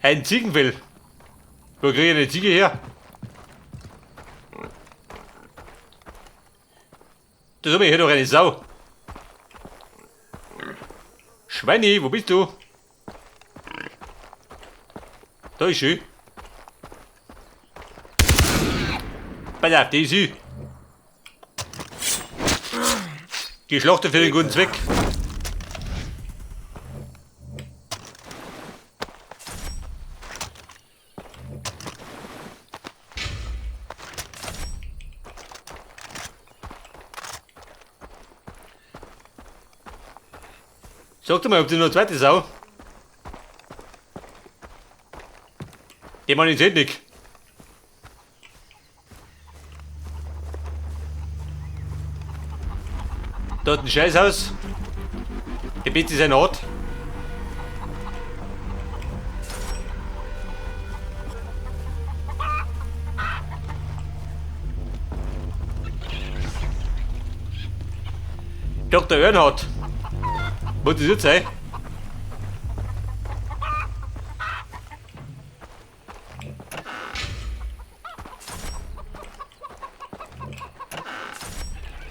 Ein Ziegenfell. Wo kriege ich eine Ziege her? Da hab ich hier noch eine Sau. Schweini, wo bist du? Da ist sie. Pass auf, die ist sie. Geschlachtet für den guten Zweck. Sag doch mal, ob du noch eine zweite Sau? Die Mann ist nicht. Da hat ein Scheißhaus. Der Bett ist ein Ort. Dr. Earnhardt. Muss das jetzt sein?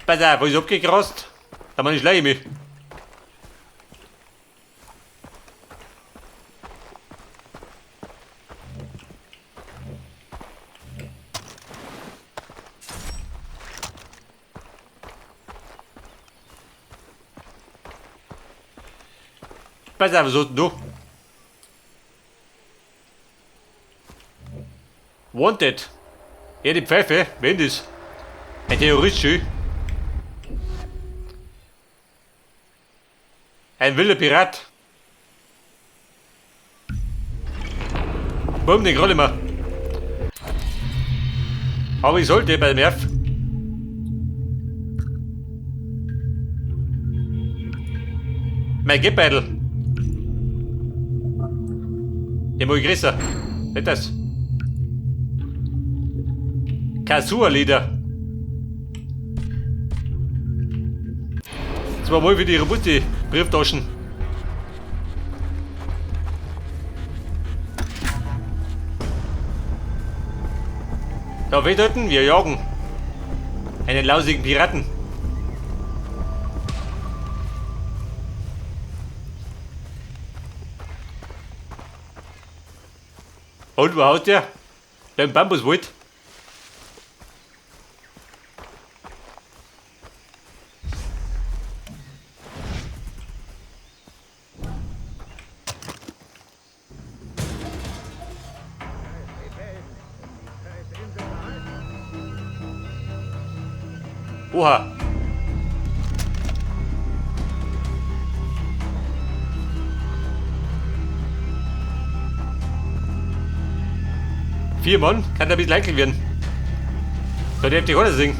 Pass auf, wo ist abgegrast? Da man ich schleich mich. Pass auf, so du. Wanted. Ja, die Pfeife, wenn das? Ein Terrorist, schön. Ein wilder Pirat. Bumm, den gerade mal. Aber ich sollte beim Erf. Mein Geldbeutel. Den muss ich größer. Nicht das. Kasua-Leder. Zweimal für die robuste Brieftaschen. Da wehteten wir jagen. Einen lausigen Piraten. Und wo haut der? Beim Bambuswald. Oha. Vier Mann, kann da ein bisschen heikel werden. Da darf die Rolle singen.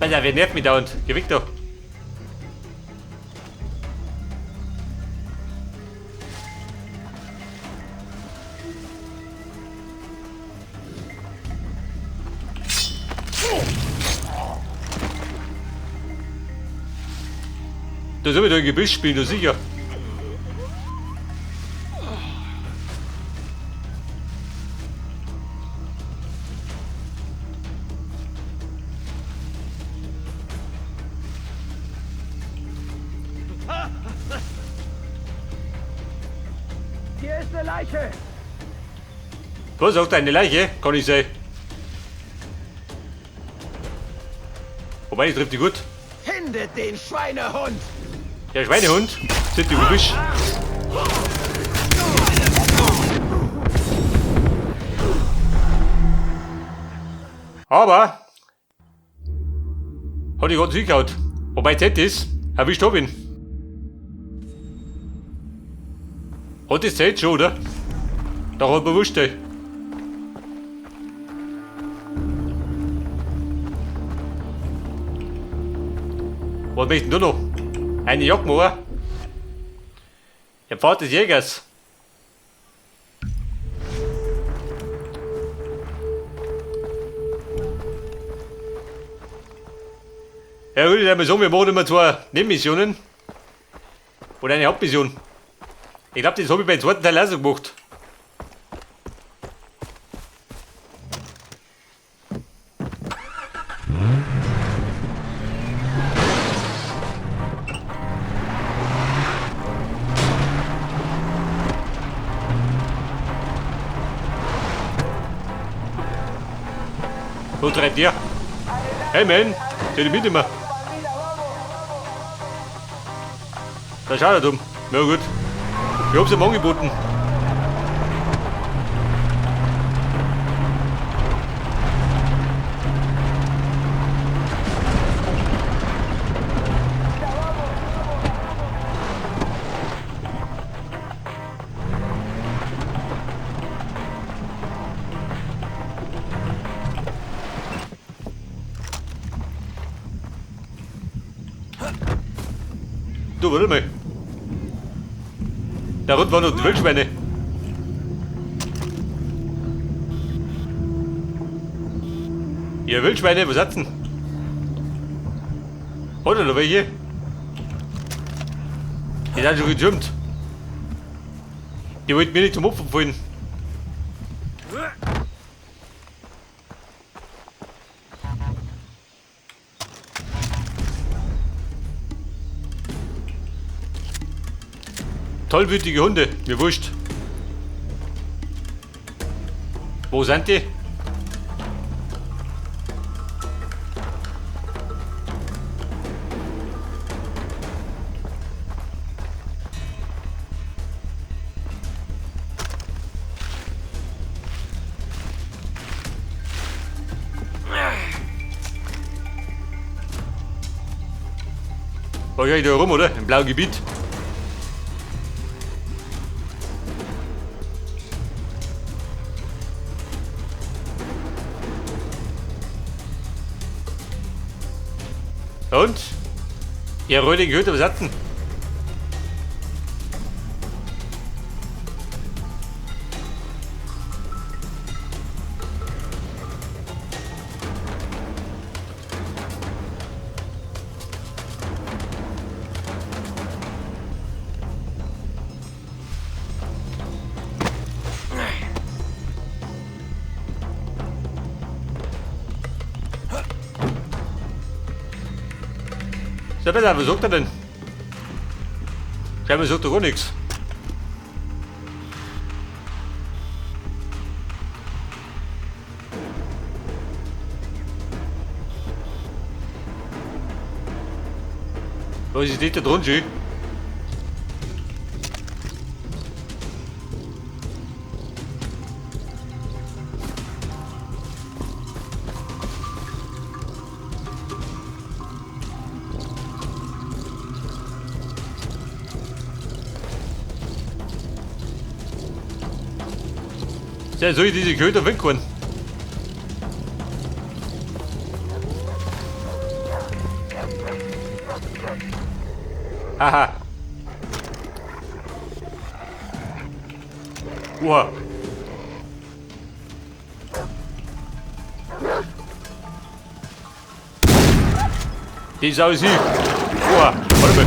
Alter, wer nervt mich dauernd? Geh weg doch. Da soll ich doch ein Gebüsch spielen, du sicher. Hier ist eine Leiche. Was sagt eine Leiche? Kann ich sein. Wobei, ich trifft die gut. Findet den Schweinehund! Der Schweinehund sind die Gebüsch. Aber hat ich gerade hingehauen. Wobei Z ist, erwischt hab ihn. Hat das Zeit schon, oder? Da hat man wurscht, ey. Was möchten du noch? Eine Jagdmauer? Der Pfad des Jägers. Ja gut, ich würde mal sagen, wir machen immer zwei Nebenmissionen. Oder eine Hauptmission. Ich glaube, das habe ich beim zweiten Teil auch so gemacht. Wo treibt der? Hey man, soll ich mitnehmen? Da schaut er dumm. Na gut. Ich hab's ihm angeboten. Du, warte mal. Da unten waren noch die Wildschweine. Ihr Wildschweine, wo seid denn? Hat er noch welche? Die sind schon getürmt. Die wollten mir nicht zum Opfer fallen. Tollwütige Hunde, mir wurscht. Wo sind die? Wahrscheinlich da rum, oder? Im blauen Gebiet. Und? Ihr räudigen Hüte besetzen. So, besser, was sagt er denn? Scheinbar sagt er gar nichts. Was ist das da drunter? Schön? Ja, soll ich diese Köder wegkommen? Haha. Uha. Die Sau ist hier. Uha. Warte mal.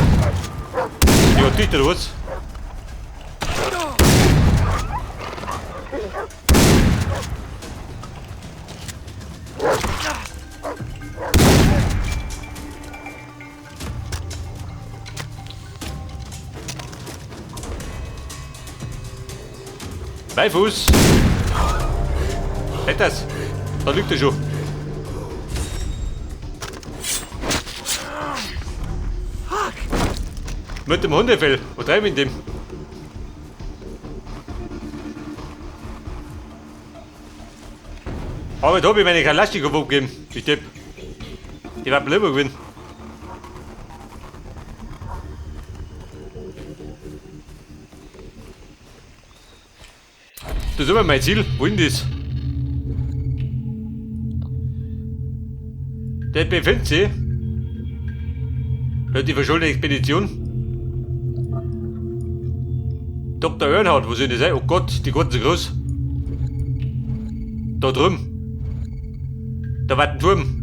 Die hat dicht oder was? Beifuß! Hätt das! Da liegt er schon. Mit dem Hundefell. Wo treiben wir in dem? Aber da hab ich meine Kalaschnikow abgegeben. Ich Depp. Die war blöd gewesen. Das ist immer mein Ziel. Wo ist das? Der befindet sich. Ja, die verschollene Expedition. Dr. Earnhardt, wo soll das sein? Oh Gott, die Karten sind groß. Da drüben. Da war ein Turm.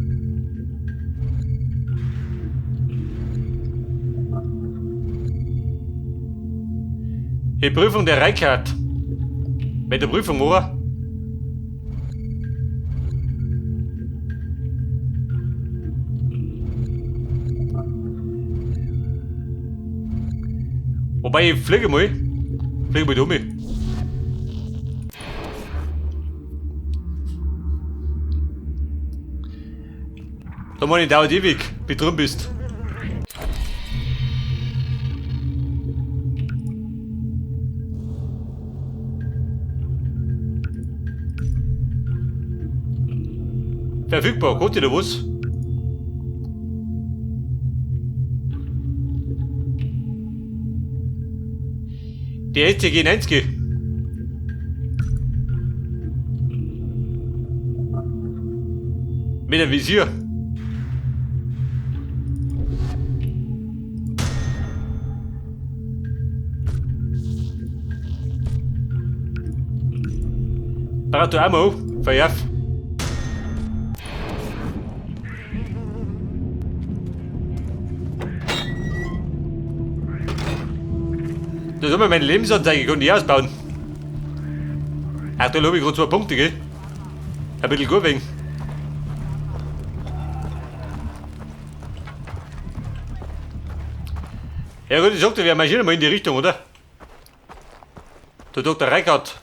Die Prüfung der Reikart. Bei der Prüfung, oder? Wobei, ich fliege mal. Fliege mal um. Da meine ich dauert ewig, bis du drin bist. Verfügbar, kommt ihr da was? Die STG 90. Mit dem Visier. Braucht du Ammo? Verjaff. Das ist immer meine Lebensanzeige, konnte ich ausbauen. Aktuell habe ich gerade 2 Punkte, gell? Ein bisschen gut wegen. Ja gut, ich sagte, wir marschieren mal in die Richtung, oder? Der Dr. Reichardt.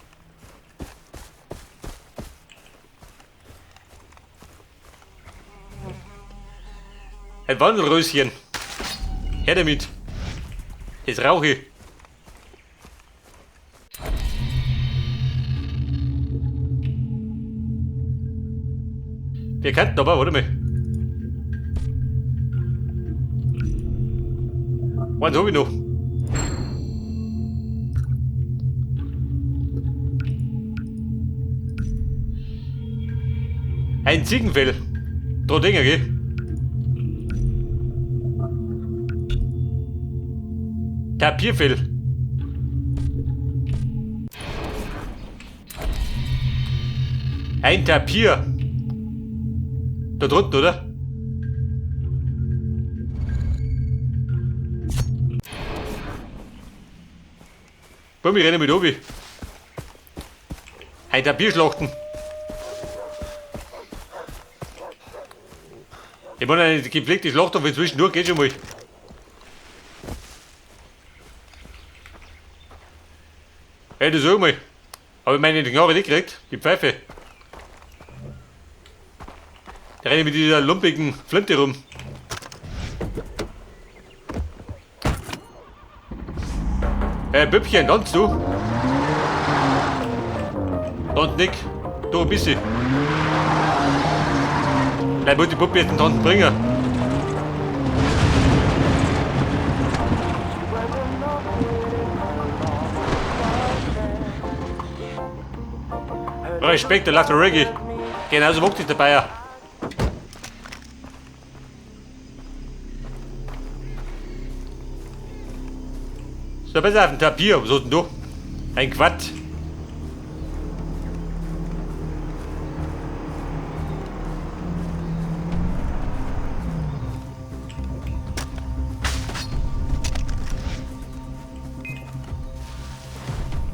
Ein Wandelröschen. Her damit. Das rauche ich. Wir könnten aber, warte mal. Eins hab ich noch. Ein Ziegenfell. Da Dinger, gell? Tapirfell. Ein Tapir. Da drunten, oder? Komm, ich renne mit Obi. Ein Tapirschlachten. Ich meine, eine gepflegte Schlachtung für zwischendurch geht schon mal. Hey, du sag mal. Hab ich meine Knarre nicht gekriegt? Die Pfeife. Der rennt mit dieser lumpigen Flinte rum. Hey, Büppchen, tanzt du? Tanz Nick. Du ein bisschen. Bleib muss die Puppe jetzt den Tanzen bringen. Respekt, der lacht Reggae. Genauso macht sich der Bayer. So, besser auf dem Tapir, was hast denn du? Ein Quad.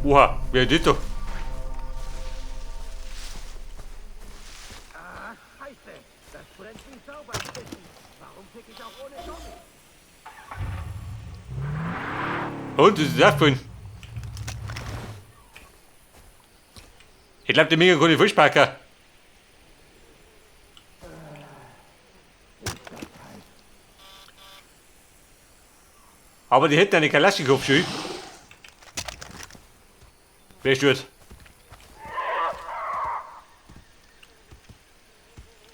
Oha, wer ist das da? Ah, Scheiße! Das brennt wie Sau beim Pissen. Warum tick ich auch ohne Gummi? Und, das ist aufgefallen. Ich glaub, die Menge kann ich vollspacken. Aber die hätten eine Kalaschnikow schon. Wer stört?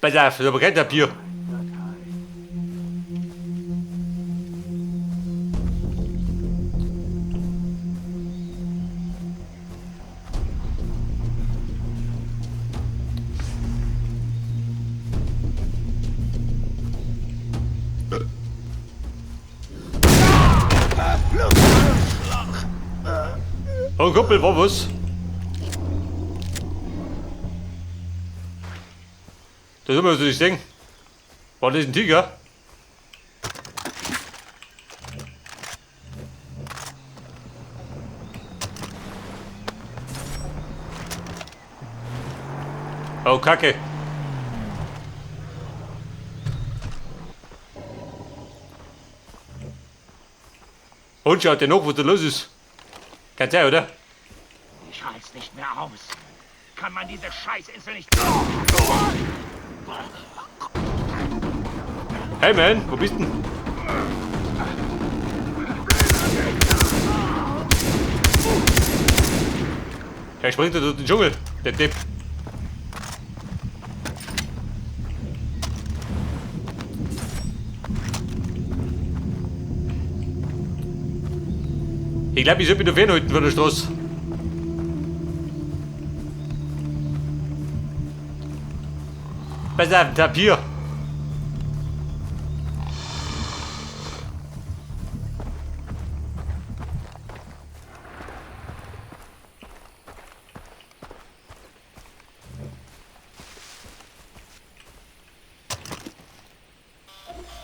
Pass auf, das ist aber kein Tapir. Oh, Kumpel, war was? Das soll man natürlich sehen. War das ein Tiger? Oh, Kacke. Und schaut dir noch, was da los ist. Kann sein, oder? Ich halt's nicht mehr aus. Kann man diese Scheißinsel nicht... Hey man, wo bist denn? Er springt da durch den Dschungel, der Depp. Ich glaube, ich sollte mich da fernhalten von der Straße. Pass auf, Tapir.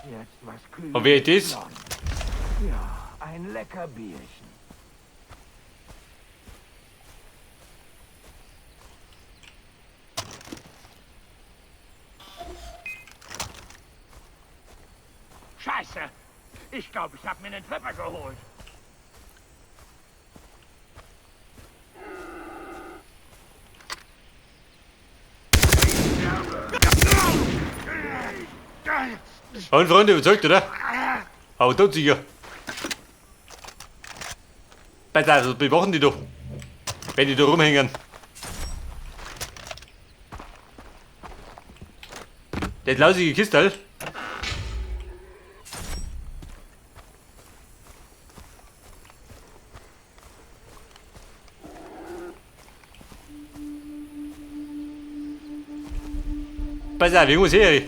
Jetzt was kühles. Und wer ist das? Ja, ein lecker Bierchen. Scheiße! Ich glaube, ich habe mir einen Treffer geholt. Und Freunde, überzeugt, oder? Aber tot sicher. Pass auf, das bewachen die doch. Wenn die da rumhängen. Das lausige Kistel. Pass auf, ich muss her.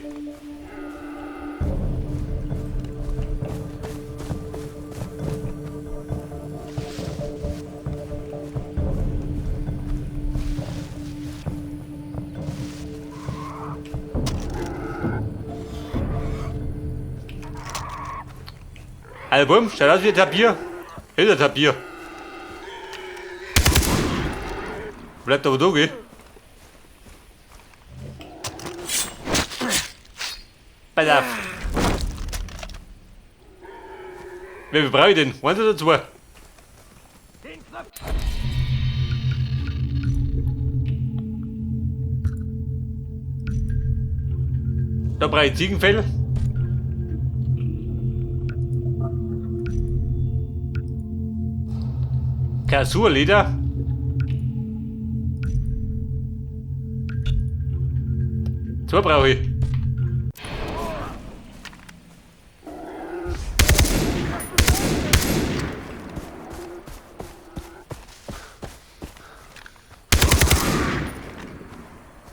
Also bumm, schaut aus wie ein Tapir. Ist ein Tapir. Bleibt aber da, gell? Pass auf. Wie viel brauche ich denn? Eins oder zwei? Da brauche ich Ziegenfell. Kasurleder. Zwei brauche ich.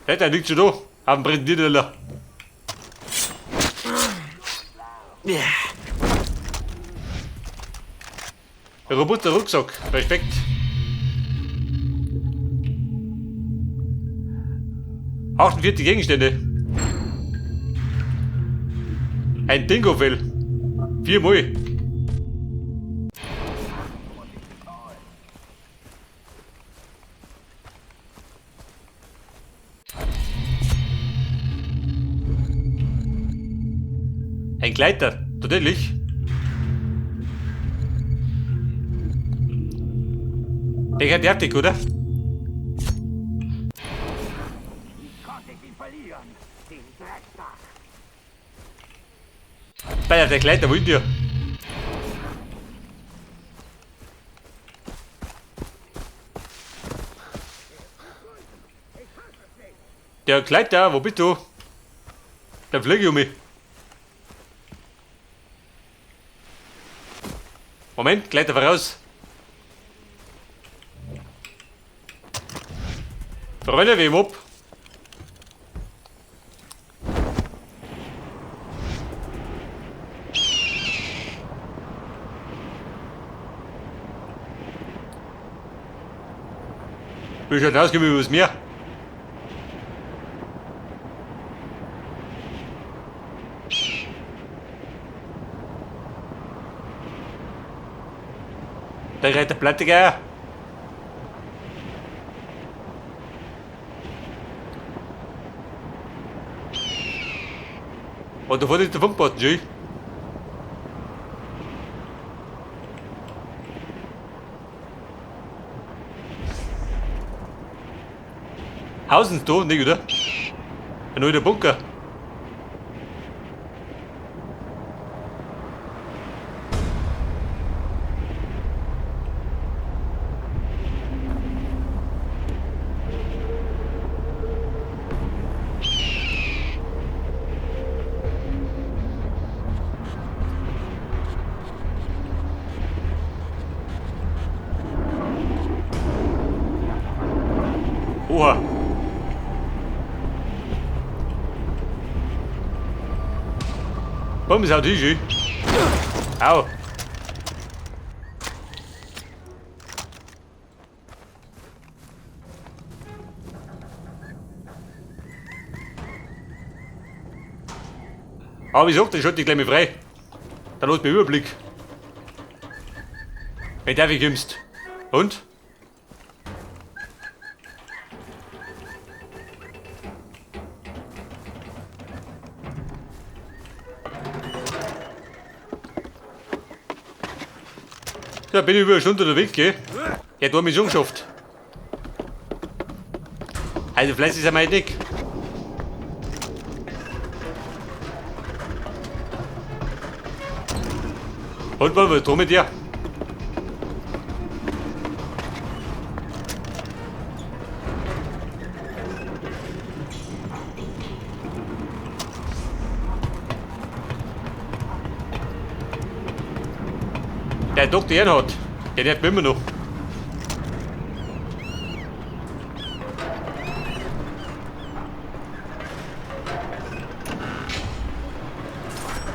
Ja, der liegt schon da. Am Brett Niederler. Robuster Rucksack. Respekt. 48 Gegenstände. Ein Dingofell. 4-mal. Ein Gleiter, natürlich. Der hat fertig, oder? Wie konnte ich ihn verlieren? Den Drecksack. Bei der Gleiter, wo ist der? Der Gleiter, wo bist du? Da fliege ich um mich. Moment, Gleiter voraus. Freunde, wem ab? Wie schaut aus, gehen wir übers Meer. Da rennt der Plattegeier. Und da vorne ist der Funkposten, schön. Hausen's da, nicht, oder? Ein alter Bunker. Oha. Bumm, ist auch die schön. Au. Aber wie gesagt, dann schalte ich gleich mal frei. Dann hast du mir Überblick. Wenn du kommst. Und? Ja, bin ich über eine Stunde unterwegs, gell? Ja, du hast mich schon geschafft. Also, vielleicht ist ja mein Dick. Und was ist mit dir? Der Dr. Ehrenhardt, der nervt mich immer noch.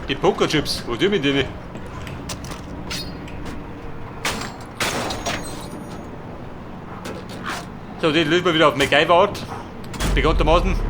Die Pokerchips, wo tun wir denen? So, den lösen wir wieder auf MacGyver-Art. Bekanntermaßen.